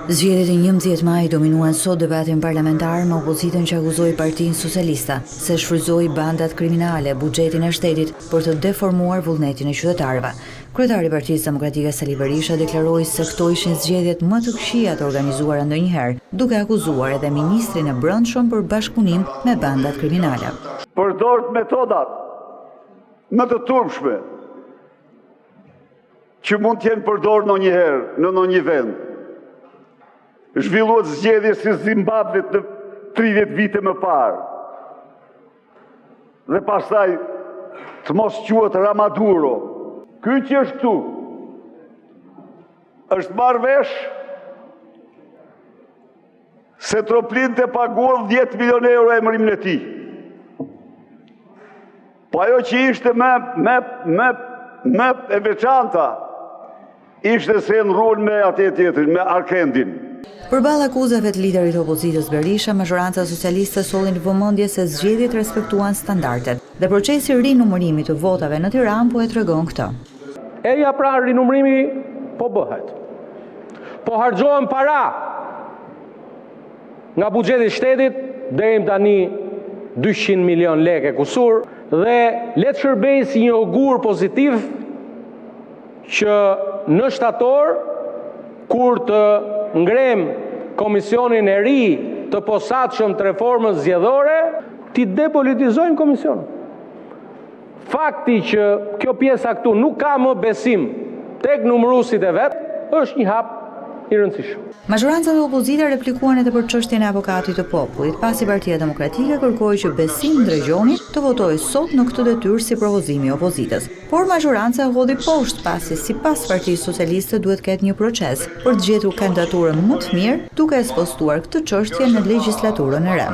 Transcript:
Zgjedhjet e 11 majit dominuan sot debatin parlamentar me opozitën që akuzoi Partinë Socialiste se shfrytëzoi bandat kriminale, buxhetin e shtetit për të deformuar vullnetin e qytetarëve. Kryetari i Partisë Demokratike Sali Berisha deklaroi se këto ishin zgjedhjet më të këqija të organizuara ndonjëherë, duke akuzuar edhe ministrin e Brendshëm për bashkëpunim me bandat kriminale. Përdorët metodat më të turpshme që mund të jenë përdorur ndonjëherë në ndonjë vend. Zhvilluat zgjedhje si Zimbabve të 30 vite më parë. Dhe pastaj të mos quhet Ramaduro. Ky që është këtu është marrë vesh se Troplinët e paguan 10 milion euro emërimin e tij. Po ajo që ishte më, më, më, më e veçanta, ishte se e ndërruan me atë tjetrin, me Arkendin. Përballë akuzave të liderit të opozitës Berisha, mazhoranca socialiste solli në vëmendje se zgjedhjet respektuan standardet dhe procesi i rinumërimit të votave në Tiranë po e tregon këtë. E ja pra rinumërimi po bëhet. Po harxhohen para nga buxheti i shtetit deri më tani 200 milion lekë e kusur dhe le të shërbejë si një ogur pozitiv që në shtator kur të ngrem komisionin e ri të posaçëm të reformës zgjedhore, t'i depolitizojmë komisionin. Fakti që kjo pjesa këtu nuk ka më besim tek numëruesit e vet, është një hap i rëndësishëm. Mazhoranca dhe opozita replikuan edhe për çështjen e avokatit të popullit, pasi Partia Demokratike kërkoi që Besim Ndregjoni të votojë sot në këtë detyrë si propozim i opozitës. Por mazhoranca e hodhi poshtë pasi sipas Partisë Socialiste duhet të ketë një proces për të gjetur kandidaturën më të mirë, duke e spostuar këtë çështje në legjislaturën e re.